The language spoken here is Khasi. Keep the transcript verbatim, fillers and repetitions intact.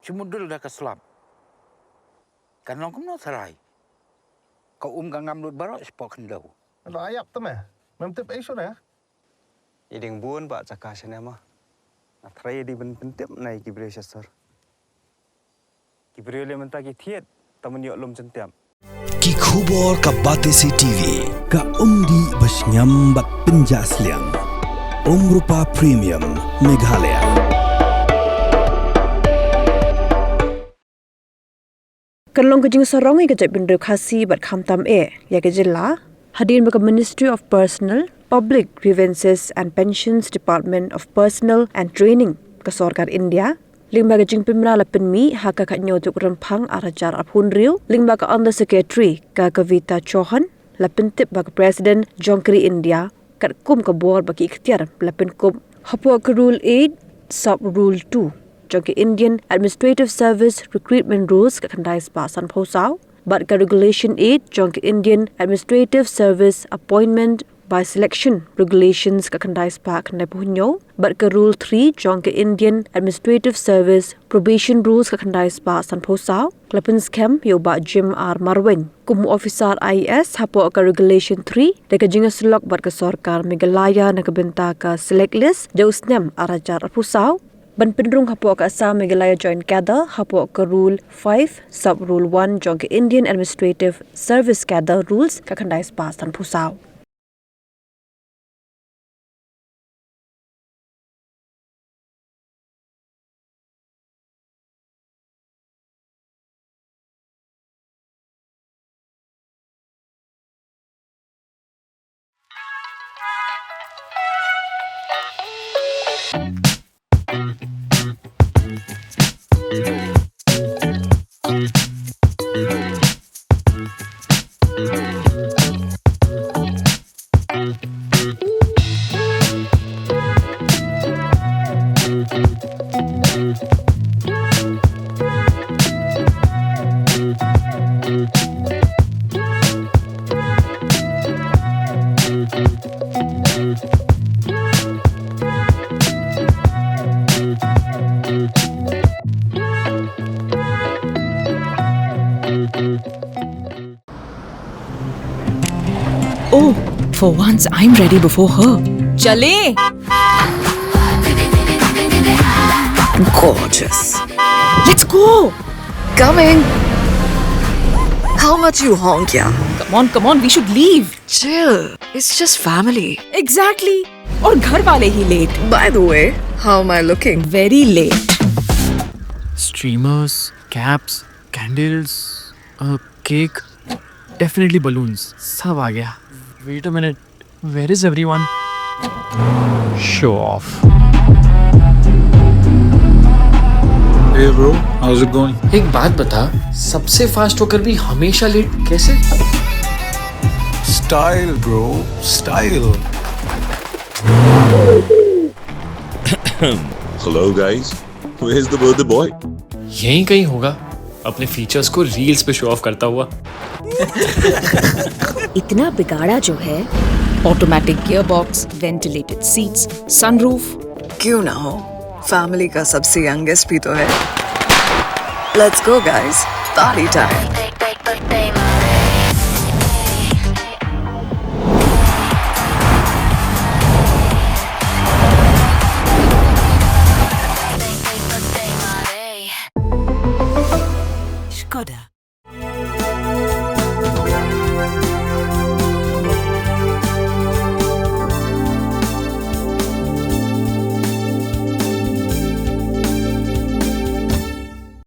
Te mudul da ka slap. Kan long kumno tharai. Ka um ka ngam lut baroh shapoh khyndew. Lo ayap te me. Mem tip ei shuh ne? I ding bun ba jaka shane ma. Nga tharai i ding ban pyntip na i ki briew sha sor. Ki briew leh mynta ki thied, ta man ïoh lum jyntiap. Ki khubor ka Batesi T V, ka umdih ba shngiam bad pynjah sliang. Umrupa Premium, Meghalaya. Kan long ka jingsarong ïa ka jaitbynriew Khasi bad khamtam eh ïa ka jylla, hadien ba ka Ministry of Personnel, Public Grievances and Pensions, Department of Personnel and Training, ka sorkar India, lyngba ka jingpynbna la pynmih ha ka khathynñiew tarik Rymphang arhajar arphew hynriew, lyngba ka Under Secretary ka Kavita Chauhan, la pyntip ba ka President jong ka ri India, katkum ka bor ba ki iktiar la pynkup hapoh ka Rule eight, Sub Rule two jong ka Indian Administrative Service Recruitment Rules ka khyndai spah sanphew saw, bad ka Regulation eight jong ka Indian Administrative Service Appointment by Selection Regulations ka khyndai spah khyndaiphew hynñiew, bad ka Rule three jong ka Indian Administrative Service Probation Rules ka khyndai spah sanphew saw, la pynskhem ïa u Bah Jim R Marwein kum u officer I A S hapoh ka Regulation three, da ka jingïasyllok bad ka sorkar Meghalaya na ka bynta ka Select List, da u snem arhajar arphew saw, ban pynrung hapoh ka Assam Meghalaya Joint Cadre, hapoh ka Rule five, Sub Rule one jong ka Indian Administrative Service Cadre Rules ka khyndai spah sanphew saw. Oh, for once I'm ready before her. Chale! Gorgeous. Let's go! Coming! How much you honk, yeah? Come on, come on, we should leave. Chill. It's just family. Exactly. और घर वाले ही late. By the way, how am I looking? Very late. Streamers, caps, candles, a cake, definitely balloons. सब आ गया. Wait a minute. Where is everyone? Show off. Hey bro, how's it going? एक बात बता, सबसे फास्ट होकर भी हमेशा लेट कैसे? Style, bro, style. Hello guys, where's the birthday boy? यहीं कहीं होगा, अपने फीचर्स को रील्स पे शो ऑफ करता हुआ. इतना बिगाड़ा जो है. Automatic gearbox, ventilated seats, sunroof. क्यों ना हो, फैमिली का सबसे यंगेस्ट भी तो है. Let's go guys, party time. Skoda.